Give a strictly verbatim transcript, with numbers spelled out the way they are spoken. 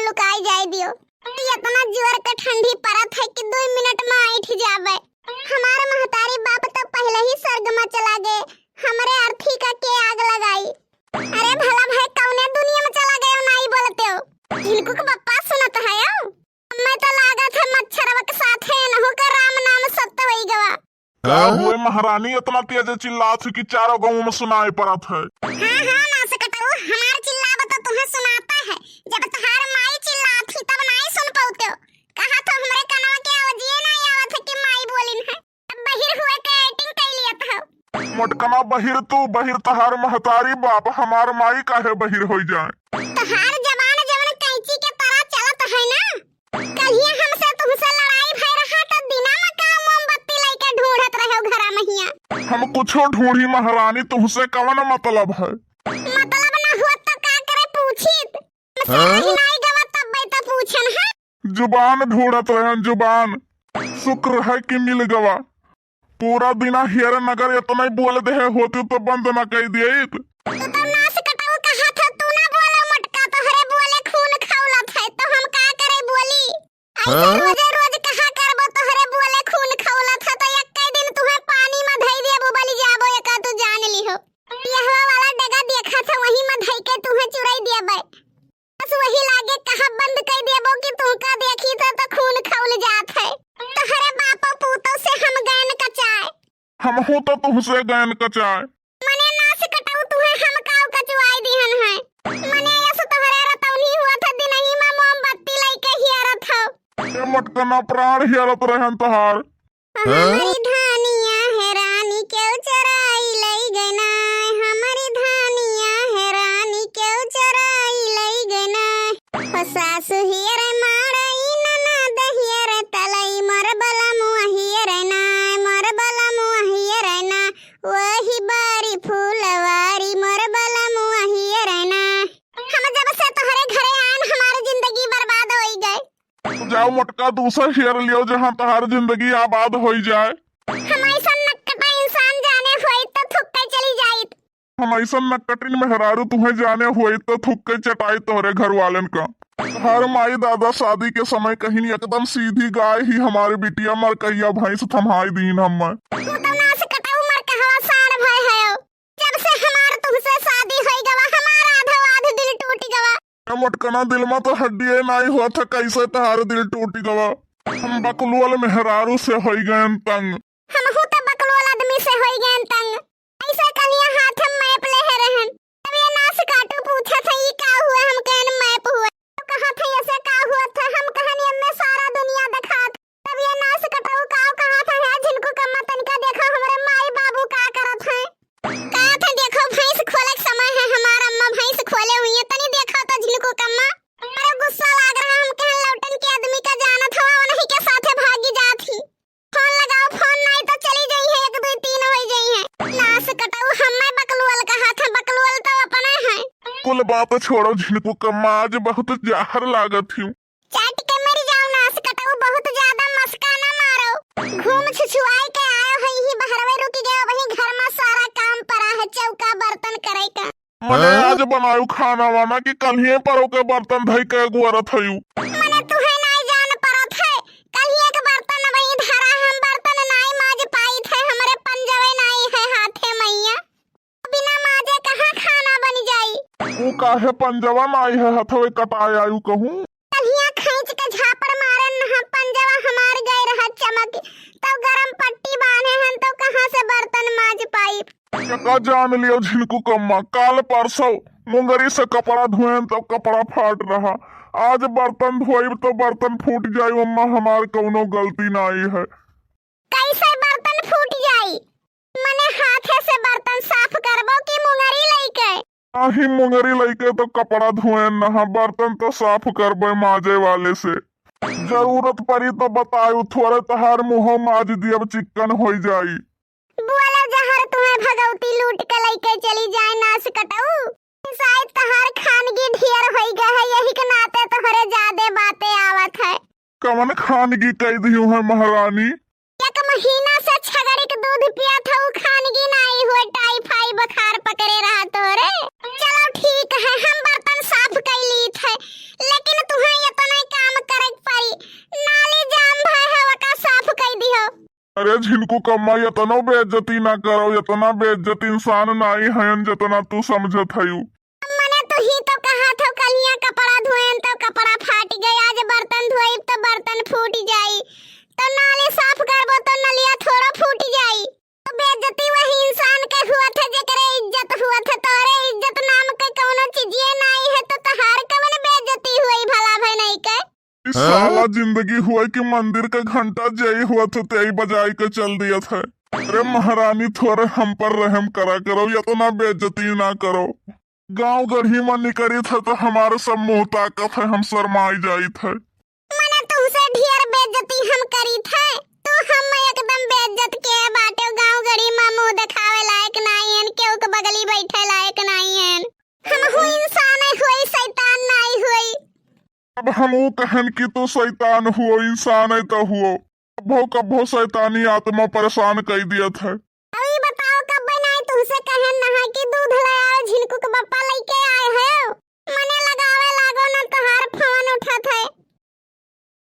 सुकाई जाए दियो। इतना जोर के ठंडी परत है कि दुइ मिनट में ऐंठ जाबे। हमार महतारी बाप तो पहले ही स्वर्ग में चला गए, हमरे अर्थी का के आग लगाई? अरे भला भाई, कौने दुनिया में चला गए, नाई बोलते हो? झिनकू के पप्पा सुनत है हो? हमें तो लागत है मच्छरवा के साथे एनहू का राम नाम सत्य होई गवा। का हाँ? हुए महारानी, इतना तेज चिल्लात हो कि चारों गाँव में सुनाई पड़त है। हाँ, हाँ, नास कटऊ, हमार चिल्लावा तो तुहें सुनाता है। जब तहार माई चिल्लात ही तब नाई सुन पौते हो। कहा तो हमरे कनवा के आवाजिए नाई आवत है कि माई बोलिन है। अब बहिर हुए के acting कई लियत हो। मोटकना बहिर तू, बहिर तहार महतारी बाप, हमार माई काहे बहिर होई जाए? तहार जबान जवन कैंची के तरह चलत है ना, कहिए हमसे तुमसे लड़ाई भय रहा त दिना में का मोमबत्ती लइके ढूंढत रहे घरा महिया? हम कुछो ढूंढी महारानी, तुमसे कवन मतलब है? मतलब ना हुआ तो का करे पूछित? हमसे हाँ? ही नाई गवा तब तो पूछन है। जुबान ढूंढत रहन, जुबान। शुक्र है कि मिल गवा। पूरा दिना हेरन, अगर इतना ही बोल देहे होती तो बंद ना कई दियत। तू तो नास कटऊ कहा था, तू ना बोलो मोटका, तोहरे बोले खून खौलत है, तो हम का करे बोली? ऐसे हाँ? रोजे रोज कहा करबो, तोहरे बोले खून खौलत है, तो एक दिन तुहे पानी में धई देबो, बलि जाबो, एका तू जान लिहो। बियहवा वाला डेगा देखा था, वही में धई के तुहे चुराई देबे। बस वही लागे कहा बंद कई देबो कि तुमका देखी तो, तो खून खौल जात है। तोहरे बापो पूतो से हम गैन कचाए। हमहू तो तुमसे गैन कचाए। मने नास कटऊ तुहे हम काऊ कचुआई दिहन है। मने यस तोहरे रतौनी हुआ था दिनही में मोमबत्ती लइके हियरत हो। ए मटकना प्राण हियरत रहन तोहार। हमारी धानिया है रानी क्यों चोराई लई गए ना, हमारी धानिया है रानी क्यों चोराई लई गए ना। हो सासु हियर मारई ननद हियर तलई मोर बलमुआ हियर ना, मोर बलमुआ हियर ना। वही बारी फूलवारी मोर बलमुआ हियर ना। हम जब से तोहरे घरे आन हमार जिंदगी बर्बाद होई गए। जाओ मोटका, दूसर हियर लियो, जहाँ तहार जिंदगी आबाद होई जाए। हम ऐसन नक्कटा इंसान जाने होइत तो थुक्के चली जाइत। हम ऐसन नक्कटिन मेहरारू तुहें जाने होइत तो थुक्के चटाई तोहरे घर वालन का। तहार माई दादा शादी के समय कहिन एकदम सीधी गाय ही हमारे बिटिया मरकहिया भैंस थम्हाई दीन हम्मे। तू तो नास कटऊ मरकहवा साँड़ भय हयो। जब से हमार तुमसे शादी होई गवा, हमार आधो आध दिल टूट गवा। ए मोटकना, दिल में तो हड्डिये नाई होत है, कैसे तहार दिल टूट गवा? हम बकलुअल मेहरारू से होई गयन तंग। हमहू तो बकलुअल आदमी से होई गयन तंग। ऐसे कनिया हाथ में मैप लेहे रहन। तब ये नास काटू पूछत है, "ई का हुआ?" हम कहन, "मैप हुआ।" तो कहत है, "ऐसे का हुआ था?" हम कहन, "एमे सारा दुनिया देखात।" तब ये नास कटऊ काव कहत है, "हे झिनकू कम्मा, तनिका देखो हमरे माई बाबू का करत हैं।" कहत है, "देखो भैंस खोले के समय है, हमार अम्मा भैंस खोले हुई है, तनी देखो तो झिनकू कम्मा।" अरे गुस्सा लाग रहा, हम कहन, "लौटन के आदमी का जानत हवा, उन्हीं के साथे भागी जात ही। फोन लगाओ, फोन नाई तो चली जाई है, एक दुई तीन होई जाई है।" नास कटऊ हम्मे बकलुअल कहत है, बकलुअल तो अपने है। कुल बात छोड़ो झिनकू कम्मा, आज बहुत जहर लागत ही। चाट के मर जाओ नास कटऊ, बहुत ज्यादा मस्का ना मारो। घूम छुछुआई के आयो है, यही बहरवे रुक गयो, वही घर में सारा काम पड़ा है, चौका बर्तन करे का। मने हाँ? आज बनायु खाना वाना कि कल्हिये परो के बर्तन धई के गुअरत हयू। मने तुहे नाई जान परत है, कल्हिये के बर्तन वही धरा, हम बर्तन नाई माज पाई थे, हमरे पंजवे नाई है हाथे मैया। बिना माजे कहाँ खाना बन जाई? ऊ काहे पंजवा नाई है, हथवे कटाए आयु कहूँ। कल्हिया खींच के झापड़ मारे न हम, पंजवा हमार गए रहा चमक, तो गरम पट्टी बांधे हन, तो कहाँ से बर्तन माज पाई? का जान लियो झिनकू कम्मा, काल परसों मुंगरी से कपड़ा धोएन तो कपड़ा फाट रहा, आज बर्तन धोइब तो बर्तन फूट जाई, ओम्मा हमार कौनो गलती नाई है। कैसे बर्तन फूट जाई? मने हाथे से बर्तन साफ करबो कि मुंगरी लइके? नाही, मुंगरी लइके तो कपड़ा धोएन नहा, बर्तन तो साफ करबे माजे वाले से। जरूरत पड़ी तो बतायु, थोड़े तहार मुँहो माज दियब, चिक्कन होई जाई। बोलो जहर तुम्हें भगवती लूट के लइके चली जाए नास कटऊ। शायद तहार खानगी ढेर होई गए है, यही के नाते तोहरे जादे बातें आवत है। कवन खानगी कई दिहू है महारानी? एक महीना से छगड़ी के दूध पियत हऊ, खानगी नाई हुए, टाइफाई बुखार पकड़े रहा तोरे। चलो ठीक है, हम बर्तन साफ कई लीत है, लेकिन तुहें अरे झिनकुक अम्मा, यतनो बेइज्जती ना करो, यतना बेइज्जत इंसान नाई हयन जतना तू समझत हयू। मने तू ही तो कहत हो कलिया कपड़ा धोएन तो कपड़ा फाट गए, आज बर्तन धोई तो बर्तन फूट जाई, तो नाली साफ करबो तो नलिया थोड़ा फूट जाई। तो बेइज्जती वही इंसान के हुआ थे जेकरे इज्जत हुआ थे, तोरे इज्जत नाम के कौनो चीजिए नाई है, तो तहार कवन बेइज्जती हुई भला भय नहीं के? ई साला जिंदगी हुआ कि मंदिर का घंटा जई हुआ थे तेई बजाई के चल दिया थे। अरे महारानी थोरे हम पर रहम करा करो, यतना बेइज्जती ना करो। गांव गढ़ी में निकरी थे तो हमारे सब मुंह ताकत है, हम शर्माई जाई थे। मने तुमसे ढेर बेइज्जती हम करी थे, तू हम एकदम बेइज्जत के बाटे, गांव गढ़ी में मुंह दिखावे लायक नाई हन, केहू के बगली बैठे लायक नाई हन। हम हूँ इंसान है, होई शैतान नाई होई। अब हम ऊ कहन कि तू शैतान हुओ, इंसान है तो हुओ। कब्बो कब्बो शैतानी आत्मा परेशान कई दियत है। अब ई बताओ कब्बे नाई तुहसे कहन नहा कि दूध ले आओ, झिनकुक बप्पा लइके आए हो। मने लगावे लागो न तोहार फोन उठत